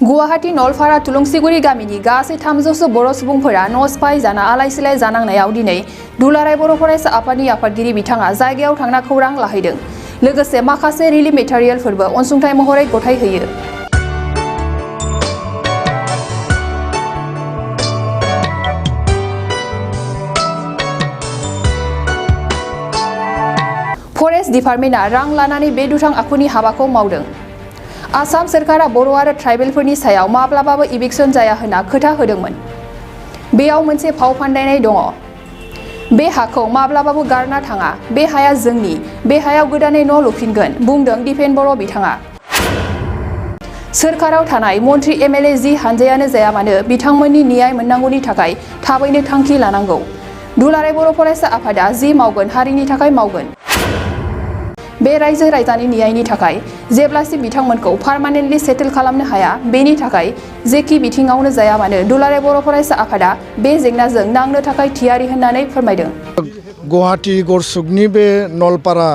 गुवाहाटी नलफारा तुलुंसिगुरि गामिनि गासै 300 बर' सुबुंफोरा न' सिफाय जाना आलाय सिलाय जानांनायाव दिनै दुलाराय बर' फरायसा आफादनि आफादगिरि बिथाङा जायगायाव थांना खौरां लाहैदों। लोगोसे माखासे रिलिफ मेटेरियेलफोरबो अनसुंथाइ महरै गथायहोयो। फरेस्ट डिपार्टमेन्टआ रां लानानै बे दुथां आखुनि हाबाखौ मावदों। आसाम सरकारा बर' आरो ट्राइबेलफोरनि सायाव माब्लाबाबो इभिक्सन जाया होनना खोथा होदोंमोन। बेयाव मोनसे फाव फान्दायनाय दङ। बे हाखौ माब्लाबाबो गारना थाङा। बे हाया जोंनि। बे हायाव गोदानै न' लुफिनगोन, बुंदों दिपेन बर' बिथाङा। सोरखाराव थानाय मन्त्रि एमएलए जि हानजायानो जाया मानो बिथांमोननि न्याय मोननांगौनि थाखाय थाबैनो थांखि लानांगौ। दुलाराय बर' फरायसा आफादा जि मावगोन हारिनि थाखाय मावगोन। बे रायजो राजानि न्यायनि थाखाय जेब्लासिम बिथांमोनखौ पार्मानेन्टलि सेटेल खालामनो हाया बेनि थाखाय जेखि बिथिङावनो जाया मानो दुलाराय बर' फरायसा आफादा बे जेंनाजों नांनो थाखाय थियारि होननानै फोरमायदों। गुवाहाटी गरसुकनि बे नलपारा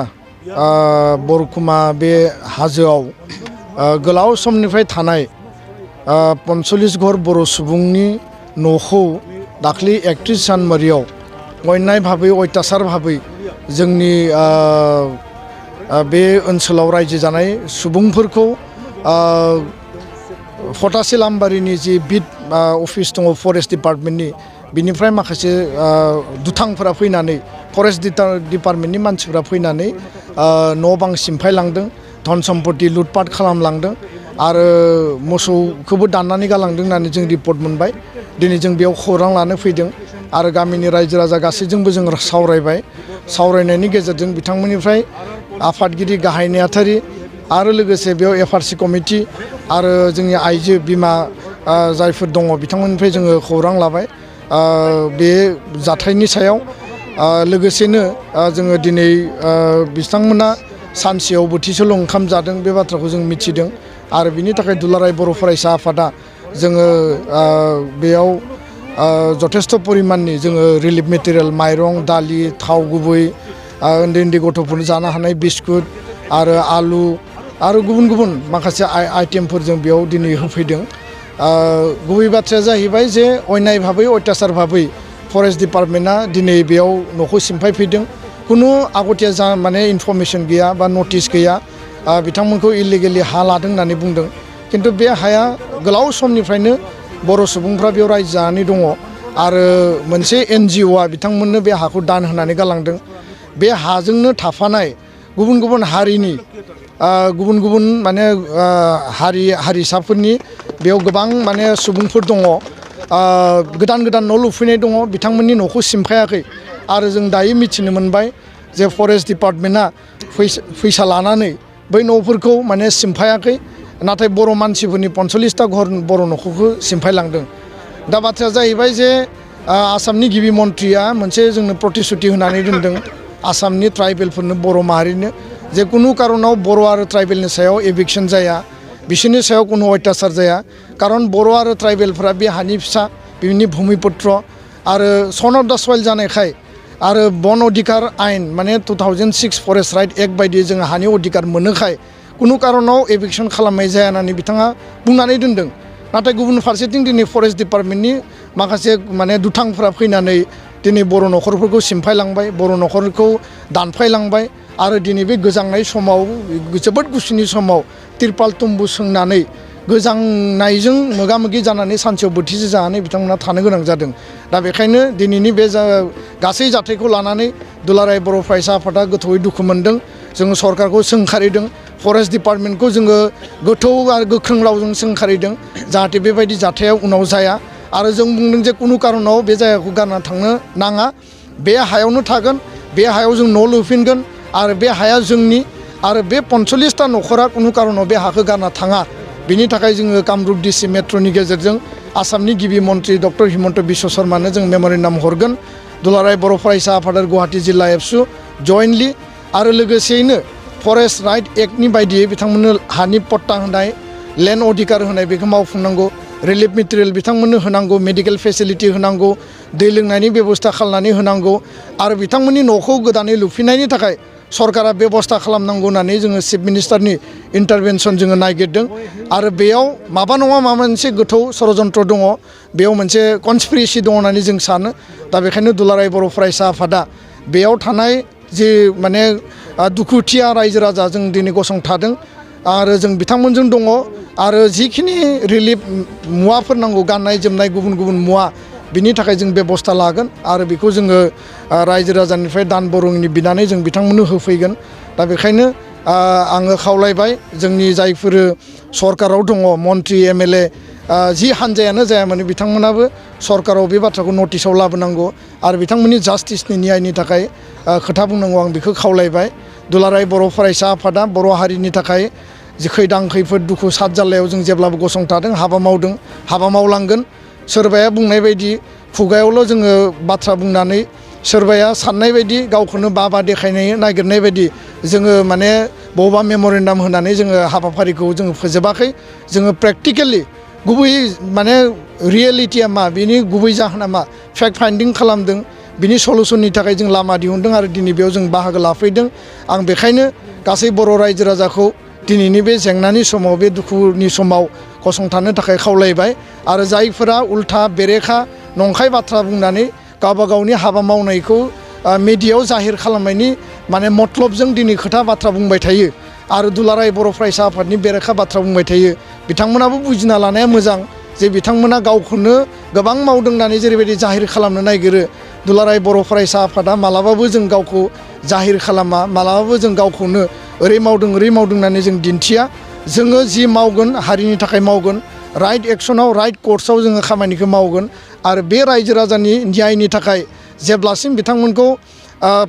बरकुमा बे हाजोआव गोलाव समनिफ्राय थानाय 45 घर बर' सुबुंनि न'खौ दाख्लै 31 जानुवारियाव अन्याय भाबै अयथासार भाबै जोंनि बे ओनसोलाव रायजो जानाय सुबुंफोरखौ फटासिल आमबारिनि जि बिट अफिस दङ फरेस्ट डिपार्टमेन्टनि बिनिफ्राय माखासे दुथांफोरा फैनानै फरेस्ट डिपार्टमेन्टनि मानसिफोरा फैनानै न' बां सिमफायलांदों, धन सम्पति लुटपाट खालामलांदों आरो मोसौखौबो दाननानै गालांदों होननानै जों रिपर्ट मोनबाय। दिनै जों बेयाव खौरां लानो फैदों आरो गामिनि रायजो राजा गासैजोंबो जों सावरायबाय। सावरायनायनि गेजेरजों बिथांमोननिफ्राय आफादगिरि गाहाय नेहाथारि आरो लोगोसे बेयाव एफआरसि कमिटि आरो जोंनि आइजो बिमा जायफोर दङ बिथांमोननिफ्राय जोङो खौरां लाबाय बे जाथायनि सायाव। लोगोसेनो जोङो दिनै बिथांमोना सानसेयाव बोथिसेल' ओंखाम जादों बे बाथ्राखौ जों मिथिदों आरो बिनि थाखाय दुलाराय बर' फरायसा आफादा जोङो बेयाव जथेस्थ' परिमाननि जोङो रिलिफ मेटेरियेल माइरं, दालि, थाव गुबै, उन्दै उन्दै गथ'फोरनो जानो हानाय बिस्कुट आरो आलु आरो गुबुन गुबुन माखासे आइटेमफोरजों बेयाव दिनै होफैदों। गुबै बाथ्राया जाहैबाय जे अन्याय भाबै अयथासार भाबै फरेस्ट डिपार्टमेन्टआ दिनै बेयाव न'खौ सिमफायफैदों। खुनु आगथिया माने इनफरमेसन गैया बा नटिस गैया। बिथांमोनखौ इलिगेलि हा लादों होननानै बुंदों। खिन्थु बे हाया गोलाव समनिफ्रायनो बर' सुबुंफ्रा बेयाव रायजो जानानै दङ आरो मोनसे NGOआ बिथांमोननो बे हाखौ दान होनानै गालांदों। बे हाजोंनो थाफानाय गुबुन गुबुन हारिनि गुबुन गुबुन माने हारिसाफोरनि बेयाव गोबां माने सुबुंफोर दङ। गोदान गोदान न' लुफैनाय दङ, बिथांमोननि न'खौ सिमफायाखै आरो जों दायो मिथिनो मोनबाय जे फरेस्ट डिपार्टमेन्टआ फैसा लानानै बै न'फोरखौ माने सिमफायाखै, नाथाय बर' मानसिफोरनि 45टा घर बर' न'खरखौ सिमफायलांदों। दा बाथ्राया जाहैबाय जे आसामनि गिबि मन्थ्रिया मोनसे जोंनो प्रतिश्रुति होनानै दोनदों आसामनि ट्राइबेलफोरनो बर' माहारिनो जे कुनु कारनाव बर' आरो ट्राइबेलनि सायाव एभिक्सन जाया, बिसोरनि सायाव कुनु अयथासार जाया। कारन बर' आरो ट्राइबेलफोरा बे हानि फिसा, बिनि भुमिपुत्र आरो सन अफ दा सयल जानायखाय आरो बन अधिकार आइन माने 2006 फरेस्ट राइट एक्ट बायदियै जोङो हानि अधिकार मोनोखाय कुनु कारनाव एभिक्सन खालामनाय जाया होननानै बिथाङा बुंनानै दोनदों। नाथाय गुबुन फारसेथिं दिनै फरेस्ट डिपार्टमेन्टनि माखासे माने दुथांफोरा फैनानै दिनै बर' न'खरफोरखौ सिमफायलांबाय, बर' न'खरखौ दानफायलांबाय आरो दिनै बे गोजांनाय समाव जोबोद गुसुनि समाव तिरपाल तुम्बु सोंनानै गोजांनायजों मोगा मोगि जानानै सानसेयाव बोथिसे जानानै बिथांमोना थानो गोनां जादों। दा बेखायनो दिनैनि बे गासै जाथायखौ लानानै दुलाराय बर' फरायसा आफादा गोथौयै दुखु मोनदों। जोङो सरकारखौ सोंखारिदों, फरेस्ट डिपार्टमेन्टखौ जोङो गोथौ आरो गोख्रों रावजों सोंखारिदों जाहाथे बेबायदि जाथाया उनाव जाया आरो जों बुंदों जे कुनु कारनाव बे जायगाखौ गारना थांनो नाङा, बे हायावनो थागोन, बे हायाव जों न' लुफिनगोन आरो बे हाया जोंनि आरो बे 45टा न'खरा कुनु कारनाव बे हाखौ गारना थाङा। बिनि थाखाय जोङो कामरुप डिसि मेट्र'नि गेजेरजों आसामनि गिबि मन्त्रि डक्टर हिमन्त बिश्व शर्मानो जों मेम'रेन्डाम हरगोन। दुलाराय बर' फरायसा आफादा गुवाहाटी जिल्ला एबसु जयेन्टलि आरो लोगोसेयैनो फरेस्ट राइट एक्टनि बायदियै बिथांमोननो हानि पट्टा होनाय, लेन्ड अधिकार होनाय बेखौ मावफुंनांगौ रिलिफ मेटेरियेल बिथांमोननो होनांगौ मेडिकेल फेसिलिटि होनांगौ दै लोंनायनि बेबस्था खालामनानै होनांगौ आरो बिथांमोननि न'खौ गोदानै लुफिननायनि थाखाय सरकारा बेबस्था खालामनांगौ होननानै जोङो चिफ मिनिस्टारनि इन्टारभेनसन जोङो नागिरदों आरो बेयाव माबा नङा माबा मोनसे गोथौ षड़यन्त्र दङ बेयाव मोनसे कनस्पिरेसि दङ होननानै जों सानो दा बेखायनो दुलाराय बर' फरायसा आफादा बेयाव थानाय जे माने दुखुथिया रायजो राजा जों दिनै गसंथादों आरो जों बिथांमोनजों दङ आरो जिखिनि रिलिफ मुवाफोर नांगौ गाननाय जोमनाय गुबुन गुबुन मुवा बिनि थाखाय जों बेबस्था लागोन आरो बेखौ जोङो रायजो राजानिफ्राय दान बरंनि बिनानै जों बिथांमोननो होफैगोन दा बेखायनो आङो खावलायबाय जोंनि जायफोर सरकाराव दङ मन्त्रि एमएलए जि हान्जायानो जाया माने बिथांमोनाबो सरकाराव बे बाथ्राखौ नटिसाव लाबोनांगौ आरो बिथांमोननि जास्टिसनि न्यायनि थाखाय खोथा बुंनांगौ आं बेखौ खावलायबाय दुलाराय बर' फरायसा आफादा बर' हारिनि थाखाय जि खैदां खैफोद दुखु सात जाल्लायाव जों जेब्लाबो गसंथादों हाबा मावदों हाबा मावलांगोन सोरबाया बुंनाय बायदि खुगायावल' जोङो बाथ्रा बुंनानै सोरबाया साननाय बायदि गावखौनो बाबा देखायनो नागिरनाय बायदि जोङो माने बबेबा मेम'रेन्डाम होनानै जोङो हाबाफारिखौ जोङो फोजोबाखै जोङो प्रेक्टिकेलि गुबै माने रियेलिटिया मा बिनि गुबै जाहोना मा फेक्ट फाइन्डिं खालामदों बिनि सलुसननि थाखाय जों लामा दिहुनदों आरो दिनै बेयाव जों बाहागो लाफैदों आं बेखायनो गासै बर' रायजो राजाखौ दिनैनि बे जेंनानि समाव बे दुखुनि समाव गसंथानो थाखाय खावलायबाय आरो जायफोरा उल्था बेरेखा नंखाय बाथ्रा बुंनानै गावबा गावनि हाबा मावनायखौ मिडियायाव जाहिर खालामनायनि माने मतलबजों दिनै खोथा बाथ्रा बुंबाय थायो आरो दुलाराय बर' फरायसा आफादनि बेरेखा बाथ्रा बुंबाय थायो बिथांमोनाबो बुजिना लानाया मोजां जे बिथांमोना गावखौनो गोबां मावदों होननानै जेरैबायदि जाहिर खालामनो नागिरो दुलाराय बर' फरायसा आफादा मालाबाबो जों गावखौ जाहिर खालामा मालाबाबो जों गावखौनो ओरै मावदों होननानै जों दिन्थिया जोङो जि मावगोन हारिनि थाखाय मावगोन राइट एक्सनाव राइट कर्सआव जोङो खामानिखौ मावगोन आरो बे रायजो राजानि न्यायनि थाखाय जेब्लासिम बिथांमोनखौ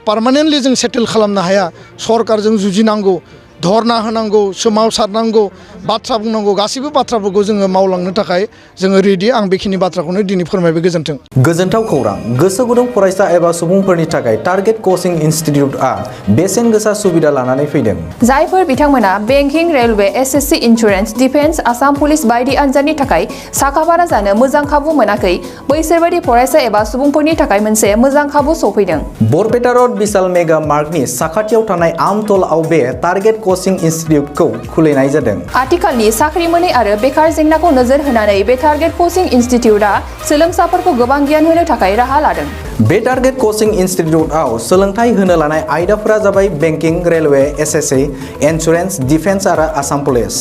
पार्मानेन्टलि जों सेटेल खालामनो हाया सरकारजों जुजिनांगौ धरना होनांगौ सोमावसारनांगौ बाथ्रा बुंनांगौ गासैबो बाथ्राफोरखौ जोङो मावलांनो थाखाय जोङो रेडि आं बेखिनि बाथ्राखौनो दिनै फोरमायबाय गोजोन्थों गोजोनथाव खौरां गोसो गुदुं फरायसा एबा सुबुंफोरनि थाखाय टारगेट कचिं इनस्टिट्युटआ बेसेन गोसा सुबिदा लानानै फैदों जायफोर बिथांमोना banking railway SSC insurance defence Assam police बायदि आनजादनि थाखाय साखाफारा जानो मोजां खाबु मोनाखै बैसोरबायदि फरायसा एबा सुबुंफोरनि थाखाय मोनसे मोजां खाबु सफैदों बरपेटा रोड बिशाल मेगा मार्टनि साखाथियाव थानाय आमतलाव बे टारगेट कचिं इनस्टिट्युटखौ खुलिनाय जादों आथिखालनि साख्रि मोनै आरो बेकार जेंनाखौ नोजोर होनानै बे टारगेट कचिं इनस्टिट्युटआ सोलोंसाफोरखौ गोबां गियान होनो थाखाय राहा लादों बे टारगेट कचिं इनस्टिट्युटआव सोलोंथाइ होनो लानाय आयदाफोरा जाबाय banking railway SSC insurance defence आरो आसाम पुलिस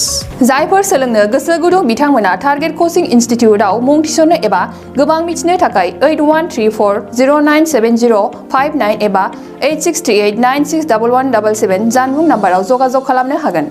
जायफोर सोलोंनो गोसो गुदुं बिथांमोना टारगेट कचिं इनस्टिट्युटआव मुं थिसननो एबा गोबां मिथिनो थाखाय 8134097059 एबा 8638961177 जानबुं नाम्बाराव जगाजग खालामनो हागोन।